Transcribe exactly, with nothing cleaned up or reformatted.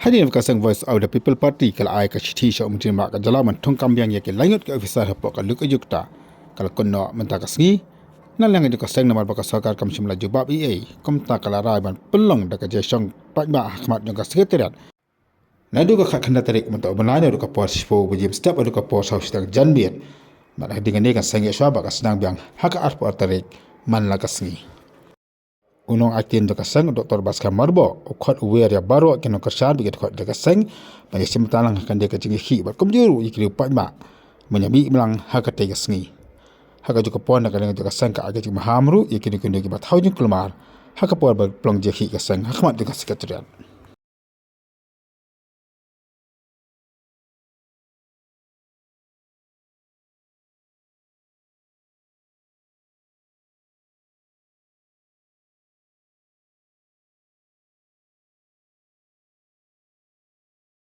Hadien ba ka seng Voice of the People Party ka la ai ka shithi sha u Myntri Rangbah ka jylla ban thungkam biang ïa ki laingut ki officer hapoh ka luk ajuh kata, ka la kynnoh mynta ka sngi na liang jong ka seng namar ba ka sorkar kam shym la jubab ei ei. Kumta ka la rai ban pynlong da ka jingshong paidbah ha khmat jong ka Secretariat naduh ka khatkhyndai tarik mynta u bnai naduh ka por shiphew baje mynstep haduh ka por saw shiteng janmiet. Bad hadien kane kan seng ïa shuwa ba ka sdang biang ha ka arphew ar tarik man la ka sngi. U nongaiktien jong ka seng u Doktor Baskar Myrboh u khot u wer ïa baroh ki nongkyrshan bad ki dkhot jong ka seng ban ïashim bynta lang ha kane ka jingïakhih bad kumjuh ruh ïa ki riew paidbah ban ïamih lang ha katei ka sngi. Ha kajuh ka por na ka liang jong ka seng ka ai ka jingmaham ruh ïa kino kino kiba thaw jingkulmar ha ka por ba pynlong jingïakhih ka seng ha khmat jong ka Secretariat.